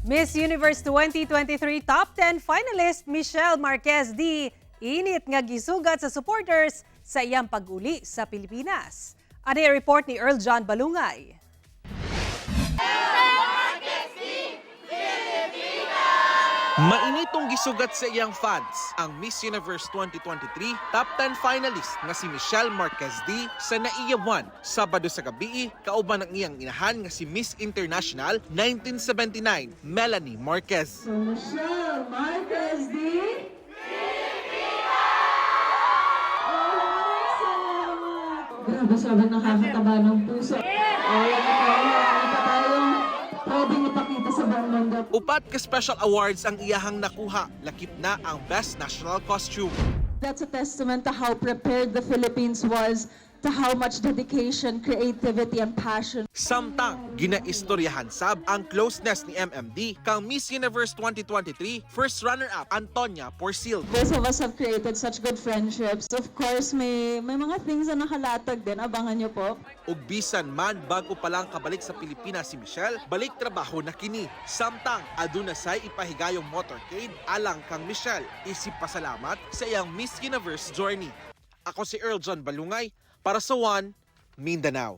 Miss Universe 2023 Top 10 finalist Michelle Marquez Dee init nga gisugat sa supporters sa iyang pag-uli sa Pilipinas. Ano yung report ni Earl John Balungay? Mainitong gisugat sa iyang fans ang Miss Universe 2023 Top 10 finalist nga si Michelle Marquez Dee sa NAIA 1 Sabado sa gabi, kauban ang iyang inahan nga si Miss International 1979 Melanie Marquez. So Michelle Marquez Dee. Oh, salamat. Grabe, sobrang nakakataba ng puso. Oh, yan ito. Marami pa tayong pwedeng ipakita sa buong mundo. Upat ka special awards ang iyahang nakuha, lakip na ang Best National Costume. That's a testament to how prepared the Philippines was, to how much dedication, creativity, and passion. Samtang ginaistoryahan sab ang closeness ni MMD kang Miss Universe 2023 first runner-up Anntonia Porsild. Both of us have created such good friendships. Of course, may mga things na nakalatag din. Abangan niyo po. Ug bisan man bago pa lang kabalik sa Pilipinas si Michelle, balik trabaho na kini. Samtang aduna say ipahigayong motorcade alang kang Michelle, isip pasalamat sa iyang Miss Universe journey. Ako si Earl John Balungay para sa One Mindanao.